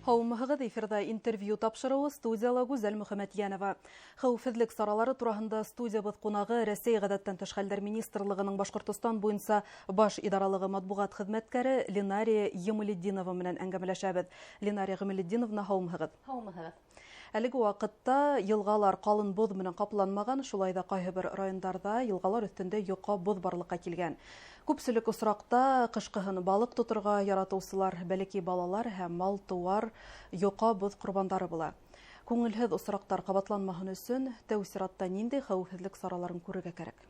Һаумыһығыҙ, эфирҙа интервью тапшырыуы, студияла Гүзәл Мөхәмәтйәнова. Хәүефһеҙлек саралары тураһында студиябыҙ ҡунағы Рәсәй ғәҙәттән тыш хәлдәр министрлығының Башҡортостан буйынса баш идаралығы матбуғат хеҙмәткәре Ленария Йымалетдинова менән әңгәмәләшәбеҙ. Ленария Ғималетдиновна, һаумыһығыҙ. Һаумыһығыҙ. Әлеге ваҡытта йылғалар ҡалын боҙ менән ҡапланмаған, шулай ҙа ҡайһы бер райондарҙа йылғалар өҫтөндә йоҡа боҙ барлыҡҡа килгән. Күпселек осраҡта ҡышҡыһын балыҡ тоторға яратыусылар, бәләкәй балалар һәм мал-тыуар йоҡа боҙ ҡорбандары була. Күңелһеҙ осраҡтар ҡабатланмаһын өсөн тәү сиратта ниндәй хәүефһеҙлек сараларын күрергә кәрәк?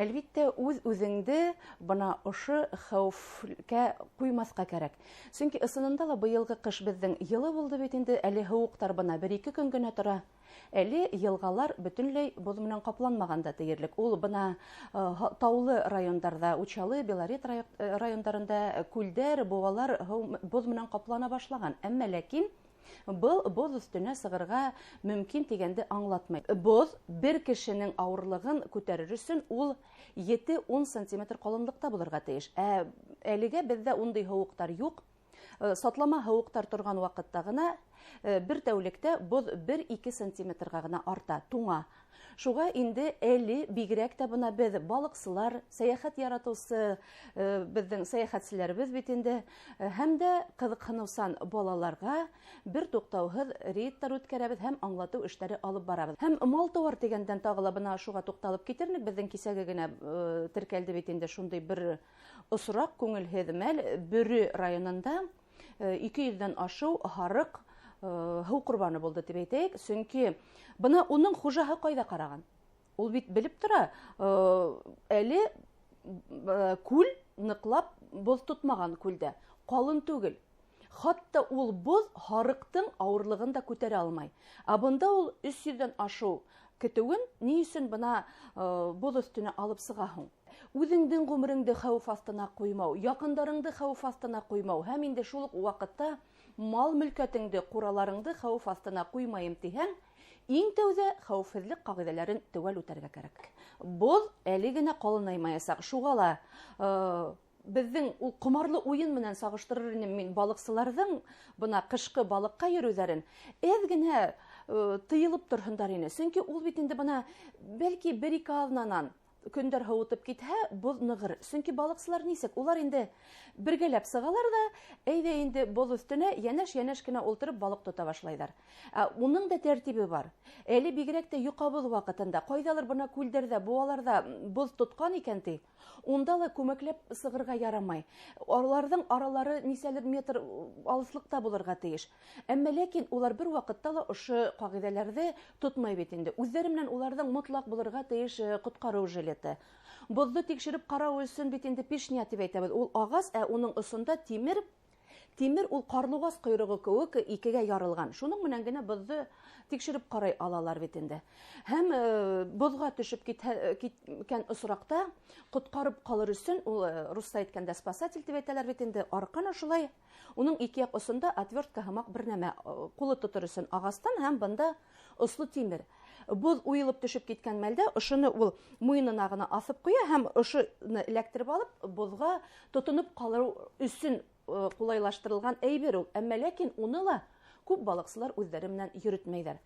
Әлбиттә, үҙ-үҙеңде бына ошо хәүефкә ҡуймаҫҡа кәрәк. Сөнки ысынында ла быйылғы ҡыш беҙҙең йылы булды бит инде, әле һыуыҡтар бына бер-ике көн генә тора. Әле йылғалар бөтөнләй боҙ менән ҡапланмаған да тиерлек. Ул бына таулы райондарҙа, Учалы, Белорет райондарында күлдәр, быуалар боҙ менән ҡаплана башлаған. Әммә ләкин был боҙ өҫтөнә сығырға мөмкин тигәнде аңлатмай. Боҙ бер кешенең ауырлығын күтәрер өсөн ул ете-ун сантиметр ҡалынлыҡта булырға тейеш. Ә әлегә беҙҙә ундай һыуыҡтар юҡ. Сатлама һыуыҡтар торған ваҡытта ғына бер тәүлектә боҙ бер-ике сантиметрға ғына арта, туңа. Шуға инде әле бигерәк тә бына беҙ балыҡсылар, сәйәхәт яратыусы, беҙҙең сәйәхәтселәребеҙ бит инде, һәм дә ҡыҙыҡһыныусан балаларға бер туҡтауһыҙ рейдтар үткәрәбеҙ һәм аңлатыу эштәре алып барабыҙ. Һәм мал-тыуар тигәндән тағы ла бына шуға туҡталып китернек, беҙҙең кисәге генә теркәлде бит инде шундай бер осраҡ, күңелһеҙ мәл. Бөрө районында ике йөҙҙән ашыу һарыҡ һыу ҡорбаны булды тип әйтәйек, сөнки бына уның хужаһы ҡайҙа ҡараған? Ул бит белеп тора, әле күл ныҡлап боҙ тотмаған күлдә, ҡалын түгел. Хатта ул боҙ һарыҡтың ауырлығын да күтәрә алмай. Ә бында ул өс йөҙҙән ашыу көтөүен ни өсөн бына боҙ өҫтөнә алып сыға һуң? Үҙеңдең ғүмереңде хәүеф аҫтына ҡуймау, яҡындарыңды хәүеф аҫтына ҡуймау һәм инде шул уҡ ваҡытта мал мөлкәтеңде, ҡураларыңды хәүеф аҫтына ҡуймайым тиһәң, иң тәүҙә хәүефһеҙлек ҡағиҙәләрен теүәл үтәргә кәрәк. Боҙ әле генә ҡалынаймаясаҡ. Шуға ла беҙҙең ул ҡомарлы уйын менән сағыштырыр инем мин балыҡсыларҙың бына ҡышҡы балыҡҡа йөрөүҙәрен, әҙ генә тыйылып торһондар ине. Сөнки ул бит инде бына бәлки бер-ике аҙнанан көндәр һыуытып китһә, боҙ нығыр. Сөнки балыҡсылар нисек? Улар инде бергәләп сығалар ҙа, әйҙә инде боҙ өҫтөнә йәнәш-йәнәш кенә ултырып балыҡ тота башлайҙар. Ә уның да тәртибе бар. Әле бигерәк тә йоҡа боҙ ваҡытында, ҡайҙалыр бына күлдәрҙә, быуаларҙа боҙ тотҡан икән ти, унда ла күмәкләп сығырға ярамай. Уларҙың аралары нисәлер метр алыҫлыҡта булырға тейеш. Әммә ләкин улар бер ваҡытта ла ошо ҡағиҙәләрҙе тотмай бит инде. Үҙҙәре менән уларҙың мотлаҡ булырға тейеш ҡотҡарыу жилеты. Боҙҙо тикшереп ҡарау өсөн бит инде пешня тип әйтәбеҙ. Ул ағас, ә уның осонда тимер. Тимер ул ҡарлуғас ҡойроғо кеүек икегә ярылған. Шуның менән генә боҙҙо тикшереп ҡарай алалар бит инде. Һәм боҙға төшөп киткән осраҡта ҡотҡарып ҡалыр өсөн, ул русса әйткәндә спасатель тип әйтәләр бит инде, арҡан ошолай, уның ике яҡ осонда отвертка һымаҡ бер нәмә, ҡулы тотор өсөн ағастан һәм бында осло тимер. Боҙ уйылып төшөп киткән мәлдә ошоно ул муйынына ғына аҫып ҡуя һәм ошоно эләктереп алып боҙға тотоноп ҡалыр өсөн ҡулайлаштырылған әйбер ул. Әммә ләкин уны ла күп балыҡсылар үҙҙәре менән йөрөтмәйҙәр.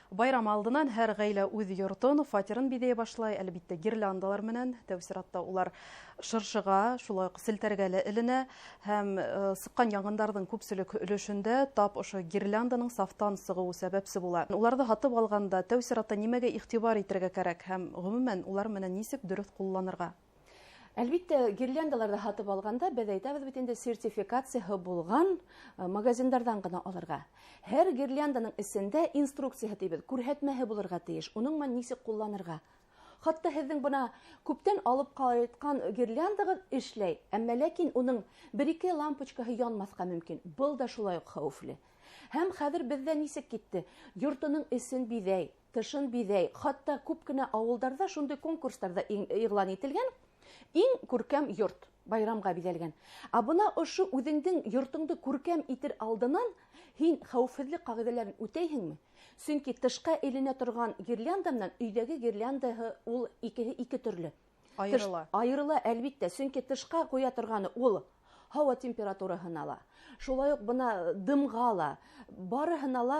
Байрам алдынан һәр ғаилә үҙ йортон, фатирын биҙәй башлай, әлбиттә, гирляндалар менән. Тәү сиратта улар шыршыға, шулай уҡ селтәргә лә эленә һәм сыҡҡан янғындарҙың күпселек өлөшөндә тап ошо гирлянданың сафтан сығыуы сәбәпсе була. Уларҙы һатып алғанда тәү сиратта нимәгә иғтибар итергә кәрәк һәм ғөмүмән улар менән нисек дөрөҫ ҡулланырға? Әлбиттә, гирляндаларҙы һатып алғанда беҙ әйтәбеҙ бит инде сертификацияһы булған магазиндарҙан ғына алырға. Һәр гирлянданың эсендә инструкцияһы тибеҙ, күрһәтмәһе булырға тейеш, уның менән нисек ҡулланырға. Хатта һеҙҙең бына күптән алып ҡайтҡан гирляндағыҙ эшләй, әммә ләкин уның бер-ике лампочкаһы янмаҫҡа мөмкин. Был да шулай уҡ хәүефле. Һәм хәҙер беҙҙә нисек китте? Йортоноң эсен биҙәй, тышын биҙәй. Хатта күп кенә ауылдарҙа шундай конкурстарҙа иғлан ителгән иң күркәм йорт байрамға биҙәлгән. Ә бына ошо үҙеңдең йортоңдо күркәм итер алдынан һин хәүефһеҙлек ҡағиҙәләрен үтәйһеңме? Сөнки тышҡа эленә торған гирлянда менән өйҙәге гирляндаһы ул икеһе ике төрлө. Айырыла. Айырыла, әлбиттә. Сөнки тышҡа ҡуя торғаны ул Һауа температураһына ла, шулай уҡ бына дымға ла, барыһына ла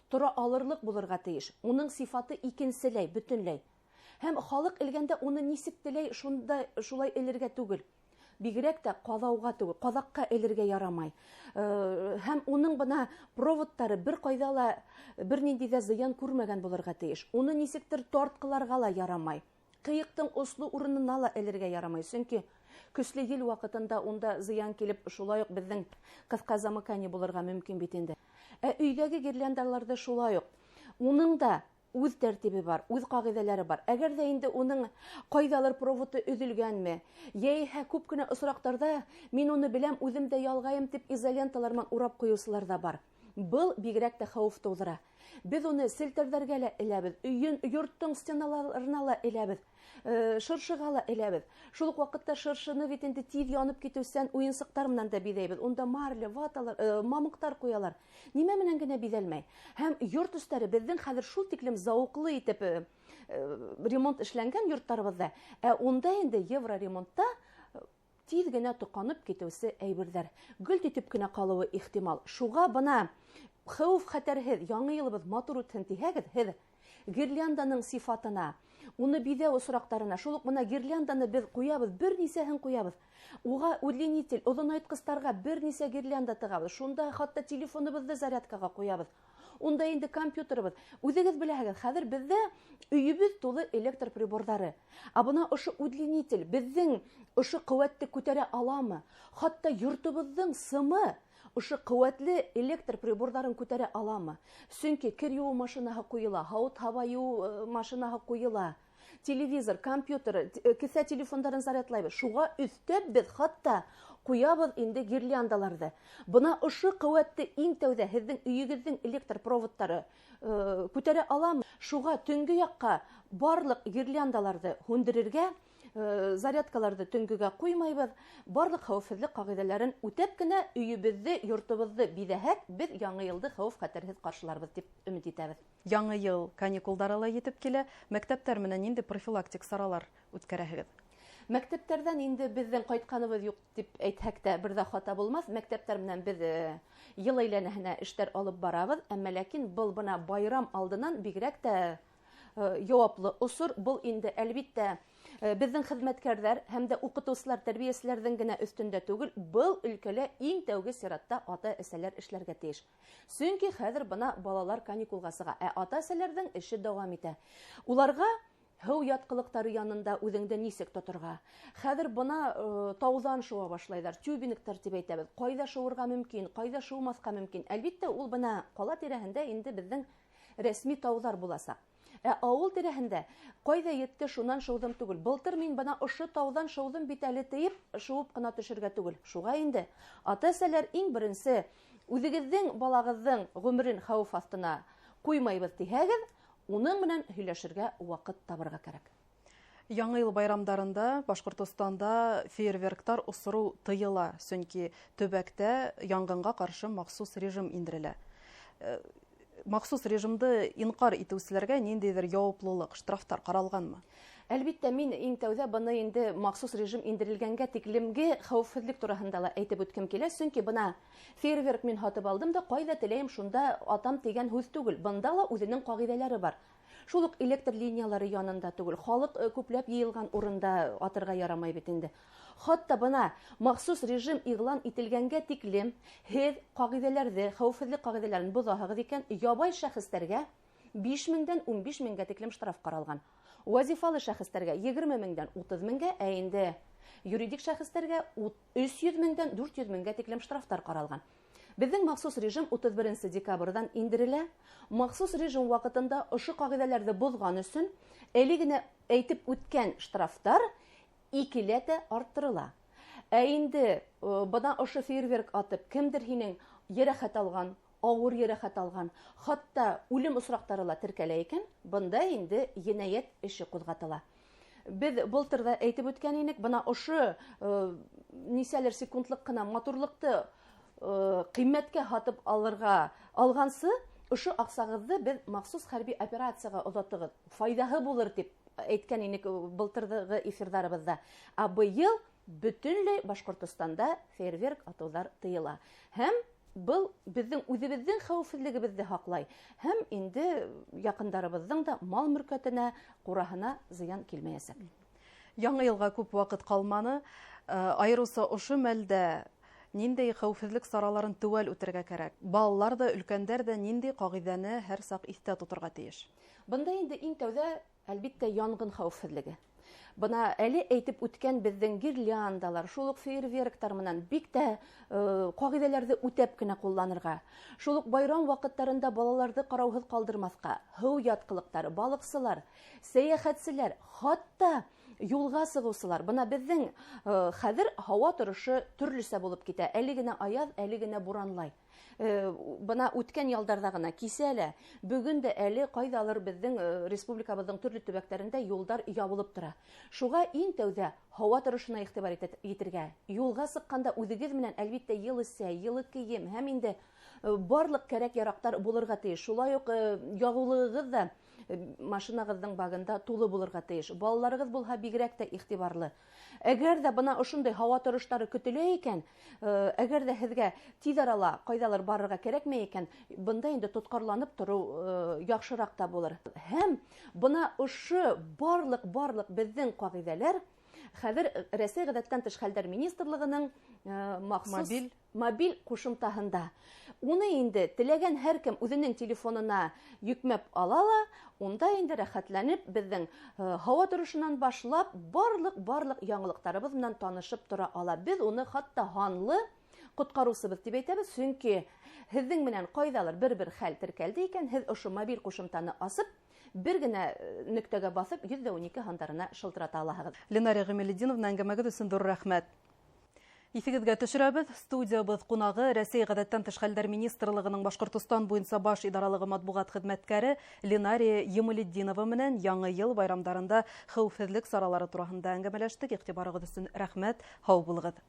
тора алырлыҡ булырға тейеш. Уның сифаты икенселәй, бөтөнләй. Һәм халыҡ элгәндә уны нисек теләй, шунда шулай элергә түгел. Бигерәк тә ҡаҙауға түгел, ҡаҙаҡҡа элергә ярамай. Һәм уның бына проводтары бер ҡайҙа ла бер ниндәй ҙә зыян күрмәгән булырға тейеш. Уны нисектер тартҡыларға ла ярамай. Ҡыйыҡтың осло урынына ла элергә ярамай. Сөнки көслө ел ваҡытында унда зыян килеп, шулай уҡ беҙҙең ҡыҫҡа замыкание булырға мөмкин бит инде. Ә өйҙәге гирляндаларҙы шулай уҡ. Уның да үҙ тәртибе бар, үҙ ҡағиҙәләре бар. Әгәр ҙә инде уның ҡайҙалыр проводы өҙөлгәнме, йәиһә күп кенә осраҡтарҙа мин уны беләм, үҙем дә ялғайым тип изоленталар менән урап ҡуйыусылар ҙа бар. Был бигерәк тә хәүеф тыуҙыра. Беҙ уны селтәрҙәргә лә эләбеҙ, өйөн, йорттоң стеналарына ла эләбеҙ, шыршыға ла эләбеҙ. Шул уҡ ваҡытта шыршыны бит инде тиҙ янып китеүсән уйынсыҡтар менән дә биҙәйбеҙ. Унда марля, ваталар, мамыҡтар ҡуялар. Нимә менән генә биҙәлмәй. Һәм йорт өҫтәре беҙҙең хәҙер шул тиклем зауыҡлы итеп ремонт эшләнгән йорттарыбыҙҙа. Ә унда инде евроремонтта тиҙ генә тоҡанып китеүсе әйберҙәр гөлт итеп кенә ҡалыуы ихтимал. Шуға бына хәүеф хәтәрһеҙ яңы йылыбыҙ матур үтһен тиһәгеҙ, һеҙ гирлянданың сифатына, уны биҙәү осраҡтарына, шул уҡ бына гирлянданы беҙ ҡуябыҙ, бер нисәһен ҡуябыҙ. Уға удлинитель, оҙонайтҡыстарға бер нисә гирлянда тығабыҙ. Шунда хатта телефоныбыҙҙы зарядкаға ҡуябыҙ. Унда инде компьютерыбыҙ. Үҙегеҙ беләһегеҙ, хәҙер беҙҙә өйөбөҙ тулы электр приборҙары. Ә бына ошо удлинитель беҙҙең ошо ҡеүәтте күтәрә аламы? Хатта йортобоҙҙоң сымы ошо ҡеүәтле электр приборҙарын күтәрә аламы? Сөнки кер йыуыу машинаһы ҡуйыла, һауыт-һаба йыуыу машинаһы ҡуйыла, телевизор, компьютер, кеҫә телефондарын зарядлайбыҙ. Шуға өҫтәп беҙ хатта ҡуябыҙ инде гирляндаларҙы. Бына ошо ҡеүәтте иң тәүҙә һеҙҙең өйөгөҙҙөң электр проводтары күтәрә аламы? Шуға төнгө яҡҡа барлыҡ гирляндаларҙы һүндерергә, зарядкаларҙы төнгөгә ҡуймайбыҙ. Барлыҡ хәүефһеҙлек ҡағиҙәләрен үтәп кенә өйөбөҙҙө, йортобоҙҙо биҙәһәк, беҙ яңы йылды хәүеф-хәтәрһеҙ ҡаршыларбыҙ тип өмөт итәбеҙ. Яңы йыл каникулдары ла етеп килә. Мәктәптәр менән ниндәй профилактик саралар үткәрәһегеҙ? Мәктәптәрҙән инде беҙҙең ҡайтҡаныбыҙ юҡ тип әйтһәк тә бер дә хата булмаҫ. Мәктәптәр менән беҙ йыл әйләнәһенә эштәр алып барабыҙ, әммә ләкин был бына байрам алдынан бигерәк тә яуаплы осор. Был инде әлбиттә беҙҙең хеҙмәткәрҙәр һәм дә уҡытыусылар, тәрбиәселәрҙең генә өҫтөндә түгел, был өлкәлә иң тәүге сиратта ата-әсәләр эшләргә тейеш. Сөнки хәҙер бына балалар каникулға сыға, ә ата-әсәләрҙең эше дауам итә. Уларға һыу ятҡылыҡтары янында үҙеңде нисек тоторға? Хәҙер бына тауҙан шыуа башлайҙар, тюбингтар тип әйтәбеҙ. Ҡайҙа шыуырға мөмкин, ҡайҙа шыумаҫҡа мөмкин? Әлбиттә, ул бына ҡала тирәһендә инде беҙҙең рәсми тауҙар буласаҡ. Ә ауыл тирәһендә ҡайҙа етте, шунан шыуҙым түгел. Былтыр мин бына ошо тауҙан шыуҙым бит әле тиеп, шыуып ҡына төшөргә түгел. Шуға инде ата-әсәләр иң беренсе үҙегеҙҙең балағыҙҙың ғүмерен хәүеф аҫтына ҡуймайбыҙ тиһәгеҙ, уның менән һөйләшергә ваҡыт табырға кәрәк. Яңы йыл байрамдарында Башҡортостанда фейерверктар осороу тыйыла, сөнки төбәктә янғынға ҡаршы махсус режим индерелә. Махсус режимды инҡар итеүселәргә ниндәйҙер яуаплылыҡ, штрафтар ҡаралғанмы? Әлбиттә, мин иң тәүҙә быны инде махсус режим индерелгәнгә тиклемге хәүефһеҙлек тураһында ла әйтеп үткем килә, сөнки бына фейерверк мин һатып алдым да ҡайҙа теләйем шунда атам тигән һүҙ түгел. Бында ла үҙенең ҡағиҙәләре бар. Шул уҡ электр линиялары янында түгел, халыҡ күпләп йыйылған урында атырға ярамай бит инде. Хатта бына махсус режим иғлан ителгәнгә тиклем һеҙ ҡағиҙәләрҙе, хәүефһеҙлек ҡағиҙәләрен боҙаһығыҙ икән, ябай шәхестәргә 5 меңдән 15 меңгә тиклем штраф ҡаралған. Вазифалы шәхестәргә 20 меңдән 30 меңгә, ә инде юридик шәхестәргә 300 меңдән 400 меңгә тиклем штрафтар ҡаралған. Беҙҙең махсус режим 31 декабрҙән индерелә. Махсус режим ваҡытында ошо ҡағиҙәләрҙе боҙған өсөн әле генә әйтеп үткән штрафтар икеләтә арттырыла. Ә инде бына ошо фейерверк атып кемдер һинең йәрәхәт алған, ауыр йәрәхәт алған, хатта үлем осраҡтары ла теркәлә икән, бында инде енәйәт эше ҡуҙғатыла. Беҙ былтыр ҙа әйтеп үткән инек, бына ошо нисәлер секундлыҡ ҡына матурлыҡты ҡиммәткә һатып алырға алғансы, ошо аҡсағыҙҙы беҙ махсус хәрби операцияға оҙатығыҙ, файҙаһы булыр тип әйткән инек былтырғы эфирҙарыбыҙҙа. Ә быйыл Бөтөнләй Башҡортостанда фейерверк атыуҙар тыйыла. Һәм был беҙҙең үҙебеҙҙең хәүефһеҙлегебеҙҙе һаҡлай. Һәм инде яҡындарыбыҙҙың да мал мөлкәтенә, ҡураһына зыян килмәйәсәк. Яңы йылға күп ваҡыт ҡалманы. Айырыуса ошо мәлдә ниндәй хәүефһеҙлек сараларын теүәл үтергә кәрәк? Балалар ҙа, өлкәндәр ҙә ниндәй ҡағиҙәне һәр саҡ иҫтә тоторға тейеш? Бында инде иң тәүҙә, әлбиттә, янғын хәүефһеҙлеге. Бына әле әйтеп үткән беҙҙең гирляндалар, шул уҡ фейерверктар менән бик тә ҡағиҙәләрҙе үтәп кенә ҡулланырға. Шул уҡ байрам ваҡыттарында балаларҙы ҡарауһыҙ ҡалдырмаҫҡа, һыу ятҡылыҡтары, балыҡсылар, сәйәхәтселәр, хатта юлға сығыусылар. Бына беҙҙең хәҙер һауа торошо төрлөсә булып китә. Әле генә аяҙ, әле генә буранлай. Бына үткән ялдарҙа ғына кисә лә, бөгөн дә әле ҡайҙалыр беҙҙең республикабыҙҙың төрлө төбәктәрендә юлдар ябылып тора. Шуға иң тәүҙә һауа торошона иғтибар итергә. Юлға сыҡҡанда үҙегеҙ менән әлбиттә йылы сәй, йылы кейем һәм инде барлыҡ кәрәк-яраҡтар булырға тейеш. Шулай уҡ яғыулығығыҙ ҙа машинағыҙҙың багында тулы булырға тейеш. Балаларығыҙ булһа бигерәк тә иғтибарлы. Әгәр ҙә бына ошондай һауа тороштары көтөлә икән, әгәр ҙә һеҙгә тиҙ арала ҡайҙалыр барырға кәрәкмәй икән, бында инде тотҡарланып тороу яҡшыраҡ та булыр. Һәм бына ошо барлыҡ беҙҙең ҡағиҙәләр хәҙер Рәсәй ғәҙәттән тыш хәлдәр министрлығының махсус мобиль ҡушымтаһында. Уны инде теләгән һәр кем үҙенең телефонына йөкмәп ала ла, унда инде рәхәтләнеп беҙҙең һауа торошонан башлап барлыҡ яңылыҡтарыбыҙ менән танышып тора ала. Беҙ уны хатта һанлы ҡотҡарыусыбыҙ тип әйтәбеҙ, сөнки һеҙҙең менән ҡайҙалыр бер-бер хәл теркәлде икән, һеҙ ошо мобиль ҡушымтаны асып, бер генә нөктәгә баҫып 112 һандарына шылтырата алаһығыҙ. Ленария Ғималетдиновна, әңгәмәгеҙ өсөн ҙур рәхмәт. Иҫегеҙгә төшөрәбеҙ, студиябыҙ ҡунағы Рәсәй ғәҙәттән тыш хәлдәр министрлығының Башҡортостан буйынса баш идаралығы матбуғат хеҙмәткәре Ленария Ямалетдинова менән Яңы йыл байрамдарында хәүефһеҙлек саралары тураһында әңгәмәләштек. Иғтибарығыҙ өсөн рәхмәт, һау булығыҙ.